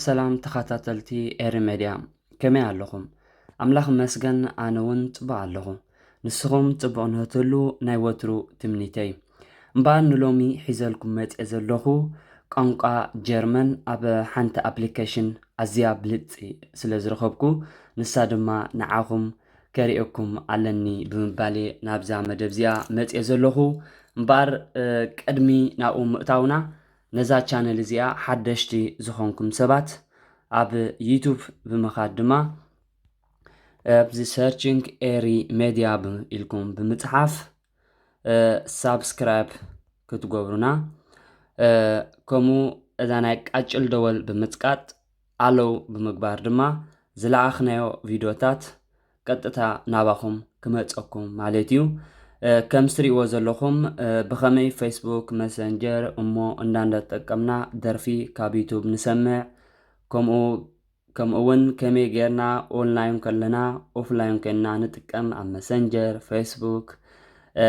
ሰላም ተኸታተልቲ ኤሪ ሜድያ፣ ከመይ ኣለኹም? ኣምላኽ ይመስገን፣ ኣነ እውን ጽቡቕ ኣለኹ። ንስኹም ጽቡቕ ንህትሉ ናይ ወትሩ ትምኒተይ። እምበኣር ንሎሚ ሒዘልኩም መጽየ ዘለኹ ቋንቋ ጀርመን ኣብ ሓንቲ ኣፕሊኬሽን ኣዝያ ብልጺ ስለ ዝረኸብኩ፣ ንሳ ድማ ንዓኹም ከርእየኩም ኣለኒ ብምባል እየ ናብዛ መደብ እዚኣ መጽየ ዘለኹ። እምበኣር፣ እ፣ ቅድሚ ናብኡ ምእታውና፣ ነዛ ቻነል እዚኣ ሓደሽቲ ዝኾንኩም ሰባት ኣብ ዩቱብ ብምኻድ ድማ ኣብዚ ሰርችንግ ኤሪ ሜድያ ብ-፣ ኢልኩም ብምጽሓፍ፣ እ፣ ሳብስክራይብ ክትገብሩና፣ እ፣ ከምኡ እዛ ናይ ቃጭል ደወል ብምጽቃጥ ኣለው ብምግባር ድማ ዝለኣኽናዮ ቪድዮታት ቀጥታ ናባኹም ክመጸኩም ማለት እዩ። እ፣ ከም እትሪእዎ ዘለኹም፣ እ፣ ብኸመይ ፌስቡክ፣ መሰንጀር፣ እሞ እንዳንዳተጠቀምና ደርፊ ካብ ዩቱብ ንሰምዕ፣ ከምኡ፣ ከምኡ እውን ከመይ ጌርና ኦንላይን ከለና ኦፍላይን ኮይንና ንጥቀም ኣብ መሰንጀር፣ ፌስቡክ፣ እ፣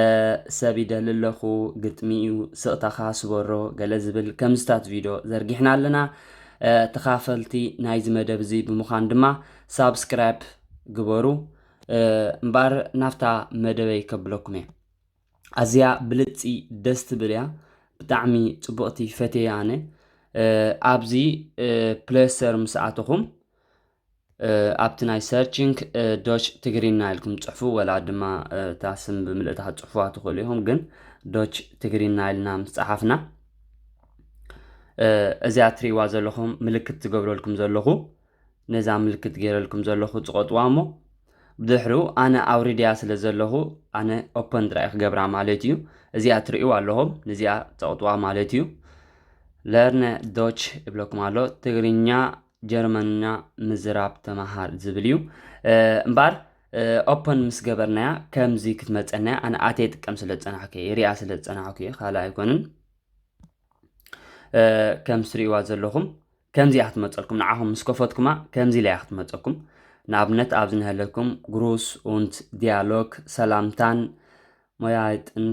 ሰብ ይደሊ ኣለኹ፣ ግጥሚ እዩ፣ ስቕታኻ ስበሮ፣ ገለ ዝብል ከምዝታት ቪድዮ ዘርጊሕና ኣለና። እ፣ ተኻፈልቲ ናይዚ መደብ እዚ ብምዃን ድማ ሳብስክራይብ ግበሩ። እ፣ እምበኣር ናብታ መደበይ ከብለኩም እየ። ኣዝያ ብልጺ ደስ ትብል እያ። ብጣዕሚ ጽቡቕቲ ፈትየ ኣነ። እ፣ ኣብዚ፣ እ፣ ፕሌይ ስቶር ምስ ኣተኹም፣ እ፣ ኣብቲ ናይ ሰርችንግ፣ እ፣ ዶች ትግርኛ ኢልኩም ጽሕፉ፣ ወላ ድማ፣ እ፣ እታ ስም ብምልእታ ክትጽሕፉዋ ትኽእሉ ኢኹም፣ ግን ዶች ትግርኛ ኢልና ምስ ጸሓፍና፣ እ፣ እዚኣ ትርእይዋ ዘለኹም ምልክት ዝገብረልኩም ዘለኹ፣ ነዛ ምልክት ገይረልኩም ዘለኹ ጽቐጥዋ እሞ፣ ብድሕሪኡ ኣነ ኣውሪድያ ስለ ዘለኹ፣ ኣነ ኦፐን ጥራይ ክገብራ ማለት እዩ። እዚኣ ትርእይዋ ኣለኹም፣ ነዚኣ ጽቐጥዋ ማለት እዩ። ለርነ ዶች ይብለኩም ኣሎ፣ ትግርኛ ጀርመንኛ ምዝራብ ተመሃር ዝብል እዩ። እ፣ እምበኣር፣ እ፣ ኦፐን ምስ ገበርናያ ከምዚ ክትመጸና እያ። ኣነ ኣትየ ይጥቀም ስለ ዝጸናሕኩ እየ፣ ይሪኣ ስለ ዝጸናሕኩ እየ፣ ካልእ ኣይኮንን። እ፣ ከም ትርእይዋ ዘለኹም ከምዚ እያ ክትመጸልኩም። ንዓኹም ምስ ከፈትኩማ ከምዚ ኢላ እያ ክትመጸኩም። ንኣብነት ኣብዚ ንሃለኩም ግሩስ ኡንት ዲያሎግ ሰላምታን ሞያይጥን፣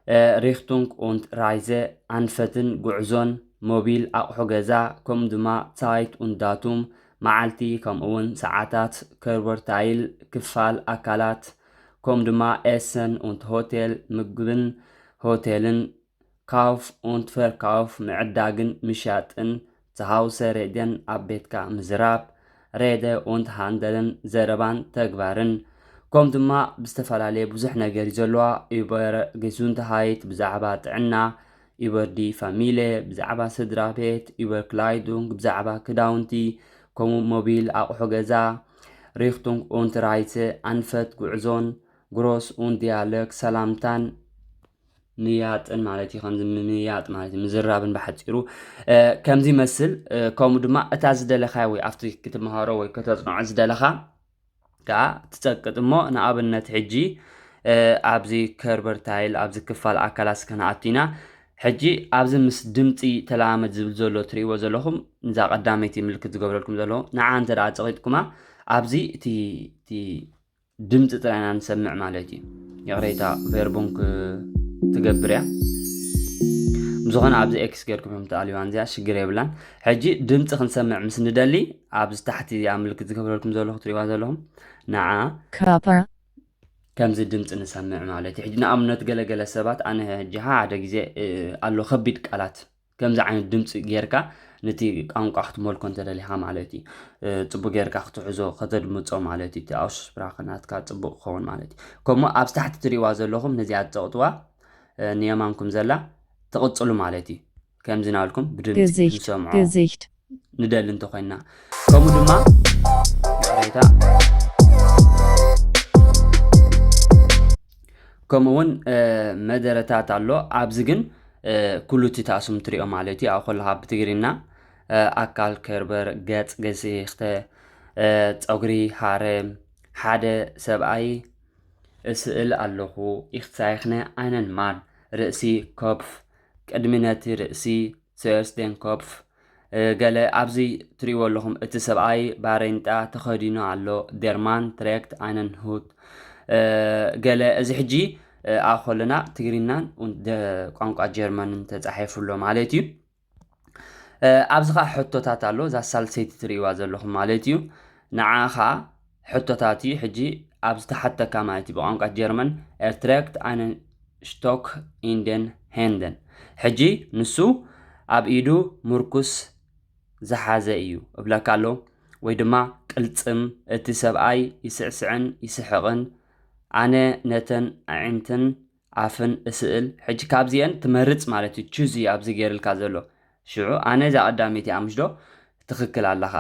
እ፣ ሪክቱንግ ኡንት ራይዘ ኣንፈትን ጉዕዞን፣ ሞቢል ኣቑሑ ገዛ፣ ከምኡ ድማ ዛይት ኡንት ዳቱም፣ መዓልቲ፣ ከምኡ እውን ሰዓታት፣ ከርበርታይል፣ ክፋል ኣካላት፣ ከምኡ ድማ ኤሰን ኡንት ሆቴል፣ ምግብን ሆቴልን፣ ካውፍ ኡንት ቨርካውፍ፣ ምዕዳግን ምሻጥን፣ ዛሃውሰ ሬድየን፣ ኣብ ቤትካ ምዝራብ፣ ሬደ ኡንት ሃንደልን፣ ዘረባን ተግባርን። ከም ድማ ብዝተፈላለየ ብዙሕ ነገር እዩ ዘለዋ። ዩበር ጌዙንትሃይት፣ ብዛዕባ ጥዕና፣ ዩበር ዲ ፋሚሌ፣ ብዛዕባ ስድራ ቤት፣ ዩበር ክላይዱንግ፣ ብዛዕባ ክዳውንቲ፣ ከምኡ ሞቢል ኣቑሑ ገዛ፣ ሪክቱንግ ኡንት ራይዘ ኣንፈት፣ ጉዕዞን፣ ግሮስ ኡንት ዲያሎግ ሰላምታን፣ ምያጥን ማለት እዩ። ከምዚ ምምያጥ ማለት እዩ፣ ምዝራብን ብሓጺሩ፣ እ፣ ከምዚ ይመስል። እ፣ ከምኡ ድማ እታ ዝደለኻዮ ወይ ኣብቲ ክትመሃሮ ወይ ከተጽንዖ ዝደለኻ ከኣ ትጸቅጥ እሞ፣ ንኣብነት ሕጂ፣ እ፣ ኣብዚ ከርበርታይል፣ ኣብዚ ክፋል ኣካላት ክንኣቱ ኢና። ሕጂ ኣብዚ ምስ ድምጺ ተለማመድ ዝብል ዘሎ ትርእይዎ ዘለኹም፣ እዛ ቀዳመይቲ ምልክት ዝገብረልኩም ዘለኹ፣ ንዓ እንተ ደኣ ጸቒጥኩማ፣ ኣብዚ እቲ፣ እቲ ድምጺ ጥራይ ኢና ንሰምዕ ማለት እዩ። ይቕሬታ፣ ቬርቡን ክ-፣ ትገብር እያ። ብዝኾነ ኣብዚ ኤክስ ጌርኩም እዮም ትኣልዩዋ፣ እዚኣ ሽግር የብላን። ሕጂ ድምጺ ክንሰምዕ ምስ ንደሊ፣ ኣብዚ ታሕቲ እዚኣ ምልክት ዝገብረልኩም ዘለኹ ትርእይዋ ዘለኹም፣ ንዓ Körper። ከምዚ ድምጺ ንሰምዕ ማለት እዩ። ሕጂ ንኣብነት ገለገለ ሰባት፣ ኣነ ሕጂ ሓደ ግዜ፣ እ፣ ኣሎ ከቢድ ቃላት ከምዚ ዓይነት ድምጺ ጌርካ ነቲ ቋንቋ ክትመልኮ እንተደሊኻ ማለት እዩ። እ፣ ጽቡቕ ጌርካ ክትሕዞ፣ ከተድምጾ ማለት እዩ። እቲ ኣውስፕራኸ ናትካ ጽቡቕ ክኸውን ማለት እዩ። ከምኡ ኣብዚ ታሕቲ ትርእይዋ ዘለኹም ነዚኣ ትጸቕጥዋ፣ እ፣ ንየማንኩም ዘላ ትቕጽሉ ማለት እዩ። ከምዚ ናልኩም ብድምጺ Gesicht፣ ክንሰምዖ Gesicht። ንደሊ እንተኾይንና። ከምኡ ድማ ይቕሬታ። ከምኡ እውን፣ እ፣ መደረታት ኣሎ። ኣብዚ ግን፣ እ፣ ኩሉ እቲ ታእሱም ትሪኦ ማለት እዩ። ኣብ ከለኻ ብትግርኛ፣ እ፣ ኣካል፣ ከርበር፣ ገጽ፣ ገሲኽተ፣ እ፣ ጸጉሪ፣ ሃረ፣ ሓደ ሰብኣይ እስእል ኣለኹ፣ ich zeichne einen Mann፣ ርእሲ፣ Kopf፣ ቅድሚ ነቲ ርእሲ፣ zuerst den Kopf፣ እ፣ ገለ ኣብዚ ትሪእዎ ኣለኹም፣ እቲ ሰብኣይ ባሬንጣ ተኸዲኑ ኣሎ፣ der Mann trägt einen Hut። እ፣ ገለ እዚ ሕጂ፣ እ፣ ኣብ ከለና ትግርኛን ደ-፣ ቋንቋ ጀርመንን ተጻሒፉ ኣሎ ማለት እዩ። ኣብዚ ከዓ ሕቶታት ኣሎ። እዛ ሳልሰይቲ ትርእይዋ ዘለኹም ማለት እዩ። ንዓ ከዓ ሕቶታት እዩ ሕጂ ኣብ ዝተሓተካ ማለት እዩ። ብቋንቋ ጀርመን፣ Er trägt einen Stock in den Händen። ሕጂ ንሱ ኣብ ኢዱ ምርኩስ ዝሓዘ እዩ እብለካ ኣሎ። ወይ ድማ ቅልጽም እቲ ሰብኣይ ይስዕስዕን ይስሕቕን፣ ኣነ ነተን ኣዒንትን ኣፍን እስእል። ሕጂ ካብዚአን ትመርጽ ማለት እዩ። ቹዝ እዩ ኣብዚ ገይርልካ ዘሎ። ሽዑ ኣነ እዛ ቀዳመይቲ ኣምሽዶ ትኽክል ኣለኻ፣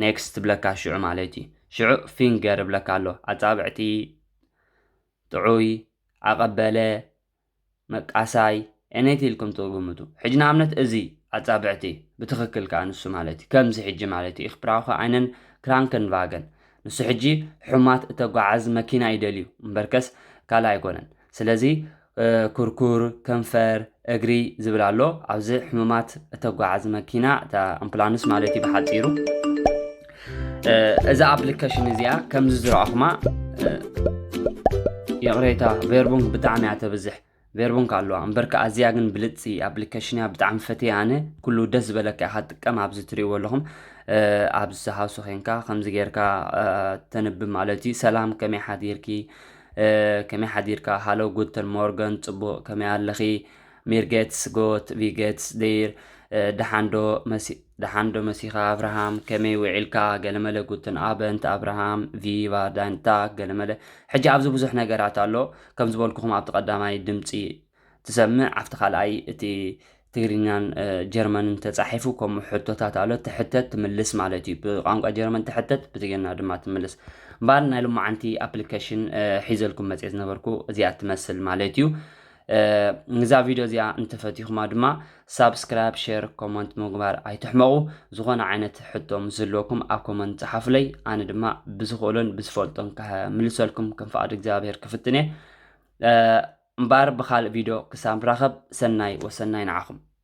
ኔክስት ትብለካ ሽዑ ማለት እዩ። ሽዑ ፊንገር እብለካ ኣሎ። ኣጻብዕቲ፣ ጥዑይ፣ ኣቐበለ፣ መቃሳይ፣ ኤኔት ኢልኩም ትግምቱ። ሕጂ ንኣብነት እዚ ኣጻብዕቲ ብትኽክል ከኣ ንሱ ማለት እዩ። ከምዚ ሕጂ ማለት እዩ። Ich brauche einen Krankenwagen። ንሱ ሕጂ ሕማት እተጓዓዝ መኪና ይደልዩ እምበርከስ ካልእ ኣይኮነን። ስለዚ ኩርኩር፣ ከንፈር፣ እግሪ ዝብል ኣሎ። ኣብዚ ሕሙማት እተጓዓዝ መኪና፣ እታ ኣምፕላንስ ማለት እዩ ብሓፂሩ። እዛ ኣፕሊኬሽን እዚኣ ከምዚ ዝረኣኹማ፣ ይቕሬታ፣ ቬርቡንግ ብጣዕሚ እያ ተብዝሕ። ቬርቡንግ ኣለዋ እምበርካ ኣዝያ ግን ብልፂ ኣፕሊኬሽን እያ። ብጣዕሚ ፈትየ ኣነ። ኩሉ ደስ ዝበለካ ኢኻ ትጥቀም። ኣብዚ ትሪእዎ ኣለኹም፣ ኣብዚ ሃውሱ ኬንካ ከምዚ ጌርካ ተንብብ ማለት እዩ። ሰላም፣ ከመይ ሓዲርኪ? ከመይ ሓዲርካ? ሃሎ፣ ጉተን ሞርገን፣ ፅቡቕ፣ ከመይ ኣለኺ? ሚር ጌትስ ጎት፣ ቪ ጌትስ ዴር፣ ደሓንዶ መሲ-፣ ደሓንዶ መሲኻ ኣብርሃም፣ ከመይ ውዒልካ? ገለመለ ጉተን ኣበንት ኣብርሃም፣ ቪቫ ዳንታ፣ ገለመለ። ሕጂ ኣብዚ ብዙሕ ነገራት ኣሎ። ከም ዝበልኩኹም ኣብቲ ቀዳማይ ድምፂ ትሰምዕ፣ ኣብቲ ካልኣይ እቲ ትግርኛን ጀርመንን ተፃሒፉ፣ ከምኡ ሕቶታት ኣሎ። ትሕተት ትምልስ ማለት እዩ። ብቋንቋ ጀርመን ትሕተት፣ ብትግርኛ ድማ ትምልስ። እምበኣር ናይ ሎማዓንቲ ኣፕሊኬሽን ሒዘልኩም መፅየ ዝነበርኩ እዚኣ ትመስል ማለት እዩ። ንዛ ቪድዮ እዚኣ እንተፈቲኹማ ድማ ሳብስክራይብ፣ ሼር፣ ኮመንት ምግባር ኣይትሕመቑ። ዝኾነ ዓይነት ሕቶ ምስ ዝህልወኩም ኣብ ኮመንት ጸሓፉለይ። ኣነ ድማ ብዝኽእሎን ብዝፈልጦን ክምልሰልኩም ከም ፍቓድ እግዚኣብሔር ክፍትን እየ። እምበኣር ብኻልእ ቪድዮ ክሳብ ንራኸብ ሰናይ ወሰናይ ንዓኹም።